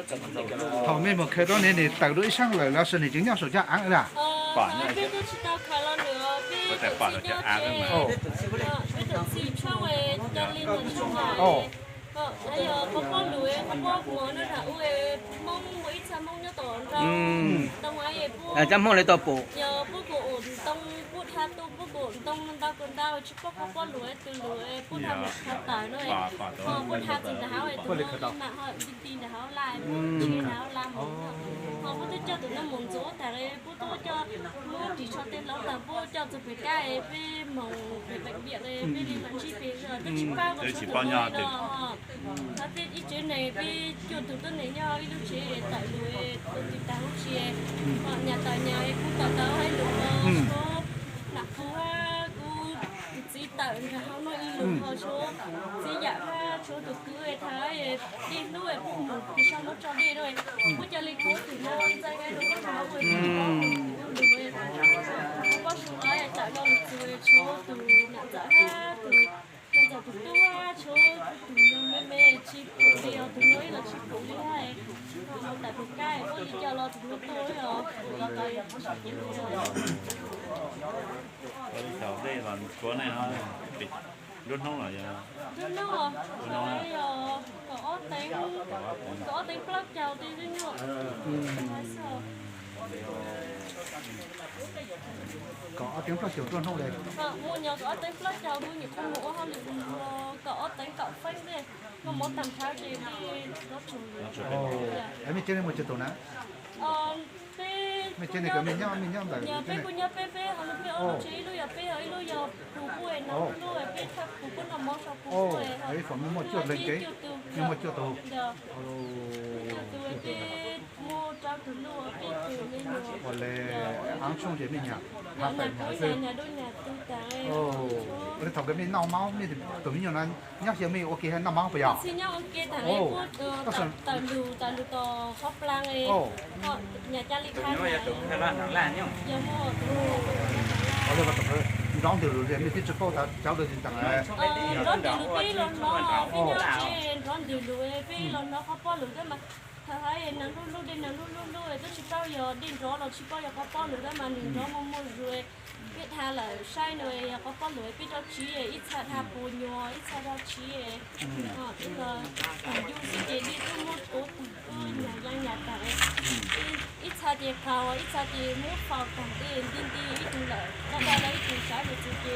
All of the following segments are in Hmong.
Thaum mej mus khaws rau ne, nws tawm dua ib sab lawm los sis nws tseem nyob saum caj av na? Peb twb tsis tau khaws los nws, peb tawm txij nyob tsev, peb tawm txij tshoob coj li ntawm tshoob na. Yog qhov pob lus, qhov pob mov no nram ub, Hmoob muaj ib txha Hmoob nyob tom nrau, tau ua cov Hmoob li tau pum, yog puab kaum ntoo, puab dhia tuaj puab kaum ntoo ntau kaum ntau, tsis paub qhov pob lus twg lus, puab dhia mus khaws tawm no, puab dhia txog nram hauv, tus no mam ho nti nti nram hauv laj, puab tsis nram hauv laj mus. Ho puab twb coj tus no mus ntxuav tas, puab twb coj, puab ris tsho tej hloov tas, puab coj txug pem kab, peb moog pem pem biam, peb li mam ntsib pem, twb tsis paub, tsis paub nyob twg. Hab peb ib tsev neeg peb cuaj tug tuab neeg nyob ib lub tsev, tawm lus tus twg tas lub tsev, nyas tawm nyas, kuv tawm tau ib lus, tshuav nam qhov hab kuv tus txiv tawm nrag hauv no ib lus, ho tshuav txiv yawm hab tshuav tus kwv, thaum dej hlub puab mus pem sab muab tso dej na, puab ca le kuv tus no ntxeev rau hauv, kuv lus, pob su los tawm lo lus txug, tshuav tus nam ntxawm hab tus nam ntxawm tus tub, tshuav tus me me tsis pum li os, tus no ib los tsis pum li hab, tawm tus kab puab li coj los tus no tuaj os, pum los tau. Ua li thaum dej los tshuav nej no, nruab hnub los yog, nruab hnub os, yog kaum ob teev, kaum ob teev plaub caug tej hnub. Kaum ob teev plaub caug nruab hnub le. Muaj nyuam kaum ob teev plaub caug, kuv nyuam qhuav mus ua hauj lwm, kaum ob teev kaum feeb tej, muaj mov tag nrho ces peb rov tsug. Mej tsev neeg muaj tsawg tus na? Peb, mej tsev neeg, mej nyob, mej nyob ntawm, peb kuj nyob peb, peb ho peb ob lub tsev, ib lub yog peb, ib lub yog pug kuj no, lub peb thaj pug kuj noj mov rau pug kuj, ib fom mej muaj cuaj leeg kev, mej muaj cuaj tus. Ua le, aav tshooj ces mej nyam, nyam kuv nyam, nyam dub nyam tug tas. Ua le thaum kawg mej noj maub, mej tus me nyuam no nyob xyaw mej ua ke noj maub puas yog? Txhij nyob ua ke tas, tawm lus, tawm lus tom qhov plag, nyam ca li qha, nrov ntws lus mej twb tsis paub tas cov lus tas. Nrov ntws lus peb los hnov, peb nyob tsev nrov ntws lus peb los hnov qhov pob lus tab mas thaum hais neeg lub lub dej, neeg lub lub lub twb tsis paub yog dej nrov los tsis paub yog qhov pob lus tab mas nws nrov muaj muaj zus. Peb dhia lawm saib no yog qhov pob lus, peb rau tsiv ib txha dhia puas nyuas, ib txha dhia tsiv, ib los yus xwb ces dej twb muab tuav tag, nyas ya nyas tag. Ib txha ces qaug, ib txha ces muab faus tag, dej nti nti ib tug lawm, daj daj ib tug saib mus txug ces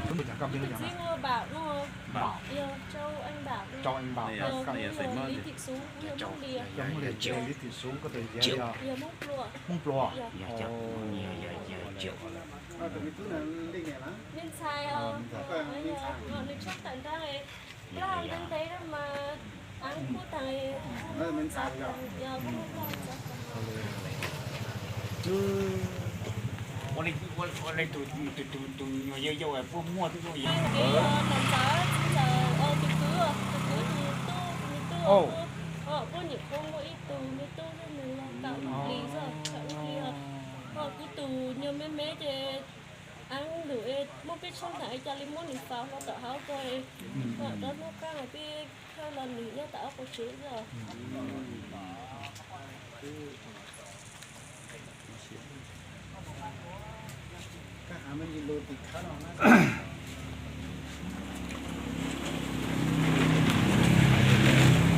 Tus txiv hu ua Npam no. Npam. Yog Tsau Npam. Tsau Npam. Yog, kuv yog Li Thim Xus, kuv yog Hmoob Lias. Yog Hmoob Lias, Li Thim Xus, koj tus txiv yog Hmoob Pluas. Hmoob Pluas. Me ntxhais os, nws tshoob tawm nraag, plaub hau ntev ntev mas aav kub taag. Ua le tus, tus nyuam yau yau puab muaj tub yog ntxawm, ntxawm tus kwv, tus kwv tus tub, tus tub, puab nyuam qhuav muaj ib tug me tub xwb, nws los tau ib hlis xwb, tau ib hlis os. Ho kuv tus nyuag me me ces aav lwm muab peb tshoob taag, ca le muab nws faus hlo tom hauv ko, rov hnub qaab peb thawb los nws nyob tom qhov tsev xwb.